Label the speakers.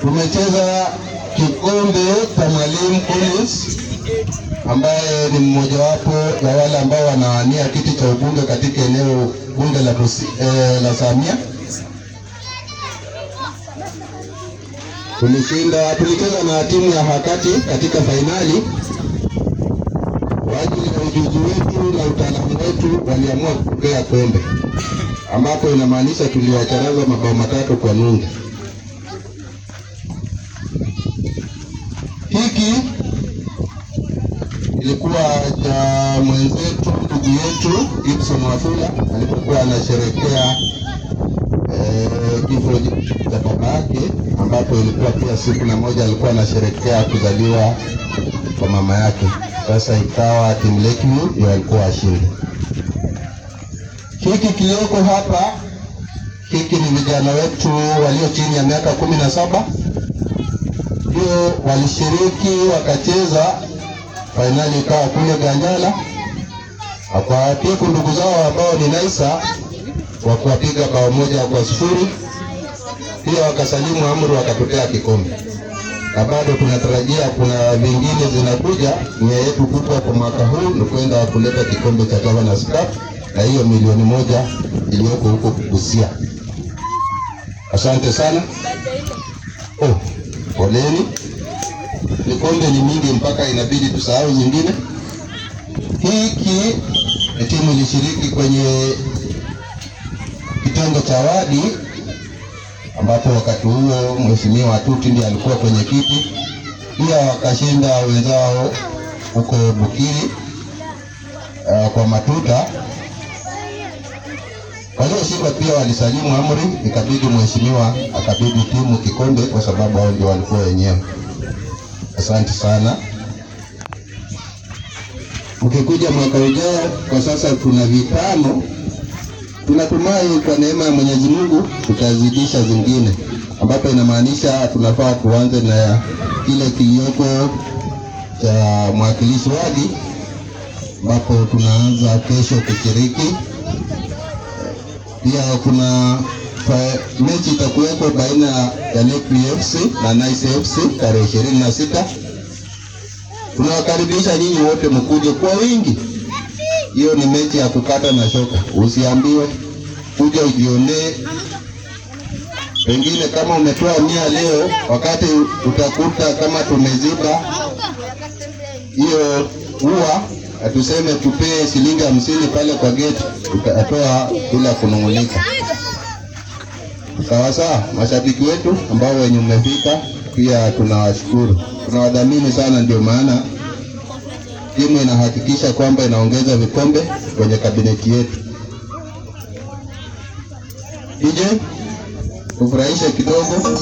Speaker 1: Tumecheza kikombe cha Mwalimu Collins ambaye ni mmojawapo ya wale ambao wanawania kiti cha ubunge katika eneo bunge la Samia. Tulishinda, tulicheza na timu ya Hakati katika fainali. Kwa ajili ya ujuzi wetu na utaalamu wetu, waliamua kupokea kombe, ambapo inamaanisha tuliwacharaza mabao 3-0. Hiki ilikuwa cha mwenzetu ndugu yetu Gibson Wafula alipokuwa anasherehekea kifo cha baba yake, ambapo ilikuwa pia siku na moja alikuwa anasherehekea kuzaliwa kwa mama yake. Sasa ikawa timu Lakeview ndio alikuwa ashindi. Hiki kilioko hapa, hiki ni vijana wetu walio chini ya miaka 17 ndio walishiriki wakacheza fainali, ikawa kule Ganjala, wakawapiku ndugu zao ambao ni Naisa wa kuwapiga bao 1-0. Pia wakasalimu amri wakatupea kikombe, na bado tunatarajia kuna vingine zinakuja. Nia yetu kubwa kwa mwaka huu ni kwenda kuleta kikombe cha Governors Cup na hiyo 1,000,000 iliyoko huko Busia. Asante sana. Oh, poleni. Vikombe ni mingi mpaka inabidi tusahau zingine. Hiki ni timu ilishiriki kwenye kitengo cha wadi, ambapo wakati huo Mheshimiwa Tuti ndiye alikuwa kwenye kiti. Pia wakashinda wenzao huko Bukiri kwa matuta. Walioshindwa pia walisalimu amri, ikabidi mheshimiwa akabidi timu kikombe kwa sababu hao ndio walikuwa wenyewe. Asante sana. Ukikuja mwaka ujao, kwa sasa tuna 5, tunatumai kwa neema ya Mwenyezi Mungu tutazidisha zingine, ambapo inamaanisha tunafaa tuanze na kile kilioko cha mwakilishi wadi, ambapo tunaanza kesho kushiriki. Pia kuna mechi itakuwepo baina ya Lakeview FC na Nice FC tarehe 26. Tunawakaribisha nyinyi wote mkuje kwa wingi. Hiyo ni mechi ya kukata na shoka, usiambiwe, kuja ujionee. Pengine kama umetoa 100 leo, wakati utakuta kama tumeziba hiyo ua, tuseme tupee shilingi 50 pale kwa gate, utatoa bila kunungunika. Sawa sawa, mashabiki wetu ambao wenye umefika pia tunawashukuru, tunawadhamini sana. Ndio maana timu inahakikisha kwamba inaongeza vikombe kwenye kabineti yetu. DJ, tufurahishe kidogo.